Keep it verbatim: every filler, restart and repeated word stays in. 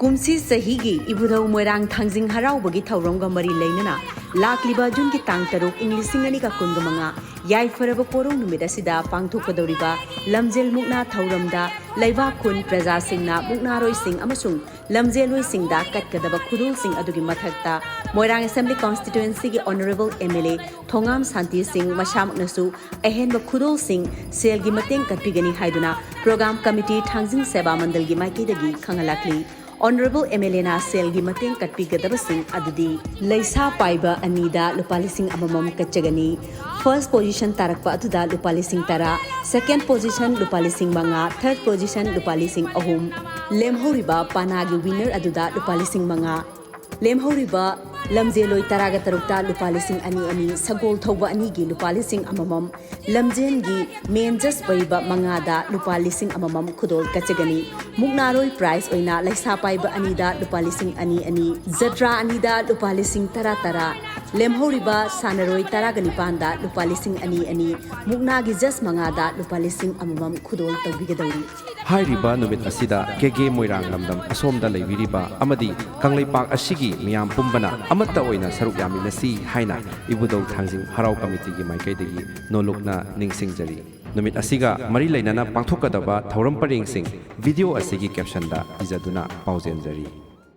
ꯀꯨꯝꯁꯤ ꯆꯍꯤꯒꯤ ꯏꯕꯨꯙꯧ ꯃꯣꯏꯔꯥꯡ ꯊꯥꯡꯖꯤꯡ ꯍꯔꯥꯎꯕꯒꯤ ꯊꯧꯔꯝꯒ ꯃꯔꯤ ꯂꯩꯅꯅ ꯂꯥꯛꯂꯤꯕ ꯖꯨꯟꯒꯤ ꯇꯥꯡ ꯇꯔꯨꯛ, ꯏꯪ ꯂꯤꯁꯤꯡ ꯑꯅꯤꯒ ꯀꯨꯟꯒ ꯃꯉꯥ, ꯌꯥꯏꯐꯔꯕ ꯄꯣꯔꯣꯡ ꯅꯨꯃꯤꯠ ꯑꯁꯤꯗ ꯄꯥꯡꯊꯣꯛꯀꯗꯧꯔꯤꯕ ꯂꯝꯖꯦꯜ ꯃꯨꯛꯅꯥ ꯊꯧꯔꯝꯗ ꯂꯩꯕꯥꯛ ꯈꯨꯟ ꯄ꯭ꯔꯖꯥꯁꯤꯡꯅ ꯃꯨꯛꯅꯥꯔꯣꯏꯁꯤꯡ ꯑꯃꯁꯨꯡ ꯂꯝꯖꯦꯜꯂꯣꯏꯁꯤꯡꯗ ꯀꯠꯀꯗꯕ ꯈꯨꯗꯣꯜꯁꯤꯡ ꯑꯗꯨꯒꯤ ꯃꯊꯛꯇ ꯃꯣꯏꯔꯥꯡ Assembly Constituencyꯒꯤ Honourable M L A ꯊꯣꯉꯥꯝ ꯁꯥꯟꯇꯤ ꯁꯤꯡ ꯃꯁꯥꯃꯛꯅꯁꯨ ꯑꯍꯦꯟꯕ ꯈꯨꯗꯣꯜꯁꯤꯡ ꯁꯦꯜꯒꯤ ꯃꯇꯦꯡ ꯀꯠꯄꯤꯒꯅꯤ ꯍꯥꯏꯗꯨꯅ Program Committee ꯊꯥꯡꯖꯤꯡ ꯁꯦꯕꯥ ꯃꯟꯗꯜꯒꯤ ꯃꯥꯏꯀꯩꯗꯒꯤ ꯈꯪꯍꯜꯂꯛꯂꯤ꯫ Honourable M L Aꯅ ꯁꯦꯜꯒꯤ ꯃꯇꯦꯡ ꯀꯠꯄꯤꯒꯗꯕꯁꯤꯡ ꯑꯗꯨꯗꯤ ꯂꯩꯁꯥ ꯄꯥꯏꯕ ꯑꯅꯤꯗ ꯂꯨꯄꯥ ꯂꯤꯁꯤꯡ ꯑꯃꯃꯝ ꯀꯠꯆꯒꯅꯤ꯫ First position ꯇꯥꯔꯛꯄ ꯑꯗꯨꯗ ꯂꯨꯄꯥ ꯂꯤꯁꯤꯡ ꯇꯔꯥ, second position ꯂꯨꯄꯥ ꯂꯤꯁꯤꯡ ꯃꯉꯥ, third position ꯂꯨꯄꯥ ꯂꯤꯁꯤꯡ ꯑꯍꯨꯝ, ꯂꯦꯝꯍꯧꯔꯤꯕ ꯄꯥꯅꯥꯒꯤ winner ꯑꯗꯨꯗ ꯂꯨꯄꯥ ꯂꯤꯁꯤꯡ ꯃꯉꯥ, ꯂꯦꯝꯍꯧꯔꯤꯕ ꯂꯝꯖꯦꯜꯂꯣꯏ ꯇꯔꯥꯒ ꯇꯔꯨꯛꯇ ꯂꯨꯄꯥ ꯂꯤꯁꯤꯡ ꯑꯅꯤ ꯑꯅꯤ, ꯁꯒꯣꯜ ꯊꯧꯕ ꯑꯅꯤꯒꯤ ꯂꯨꯄꯥ ꯂꯤꯁꯤꯡ ꯑꯃꯃꯝ, ꯂꯝꯖꯦꯟꯒꯤ main judge ꯑꯣꯏꯕ ꯃꯉꯥꯗ ꯂꯨꯄꯥ ꯂꯤꯁꯤꯡ ꯑꯃꯃꯝ ꯈꯨꯗꯣꯜ ꯀꯠꯆꯒꯅꯤ꯫ ꯃꯨꯛꯅꯥꯔꯣꯏ prize ꯑꯣꯏꯅ ꯂꯩꯁꯥ ꯄꯥꯏꯕ ꯑꯅꯤꯗ ꯂꯨꯄꯥ ꯂꯤꯁꯤꯡ ꯑꯅꯤ ꯑꯅꯤ, ꯖꯇ꯭ꯔꯥ ꯑꯅꯤꯗ ꯂꯨꯄꯥ ꯂꯤꯁꯤꯡ ꯇꯔꯥ ꯇꯔꯥ, ꯂꯦꯝꯍꯧꯔꯤꯕ ꯁꯥꯟꯅꯔꯣꯏ ꯇꯔꯥꯒ ꯅꯤꯄꯥꯟꯗ ꯂꯨꯄꯥ ꯂꯤꯁꯤꯡ ꯑꯅꯤ ꯑꯅꯤ, ꯃꯨꯛꯅꯥꯒꯤ judge ꯃꯉꯥꯗ ꯂꯨꯄꯥ ꯂꯤꯁꯤꯡ ꯑꯃꯃꯝ ꯈꯨꯗꯣꯜ ꯇꯧꯕꯤꯒꯗꯧꯔꯤ꯫ ꯍꯥꯏꯔꯤꯕ ꯅꯨꯃꯤꯠ ꯑꯁꯤꯗ ꯀꯦꯒꯦ ꯃꯣꯏꯔꯥꯡ ꯂꯝꯗꯝ ꯑꯁꯣꯝꯗ ꯂꯩꯕꯤꯔꯤꯕ ꯑꯃꯗꯤ ꯀꯪꯂꯩꯄꯥꯛ ꯑꯁꯤꯒꯤ ꯃꯤꯌꯥꯝ ꯄꯨꯝꯕꯅ ꯑꯃꯠꯇ ꯑꯣꯏꯅ ꯁꯔꯨꯛ ꯌꯥꯃꯤꯟꯅꯁꯤ ꯍꯥꯏꯅ ꯏꯕꯨꯙꯧ ꯊꯥꯡꯖꯤꯡ ꯍꯔꯥꯎ ꯀꯃꯤꯇꯤꯒꯤ ꯃꯥꯏꯀꯩꯗꯒꯤ ꯅꯣꯂꯨꯛꯅ ꯅꯤꯡꯁꯤꯡꯖꯔꯤ꯫ ꯅꯨꯃꯤꯠ ꯑꯁꯤꯒ ꯃꯔꯤ ꯂꯩꯅꯅ ꯄꯥꯡꯊꯣꯛꯀꯗꯕ ꯊꯧꯔꯝ ꯄꯔꯦꯡꯁꯤꯡ video ꯑꯁꯤꯒꯤ captionꯗ ꯄꯤꯖꯗꯨꯅ ꯄꯥꯎꯖꯦꯟꯖꯔꯤ꯫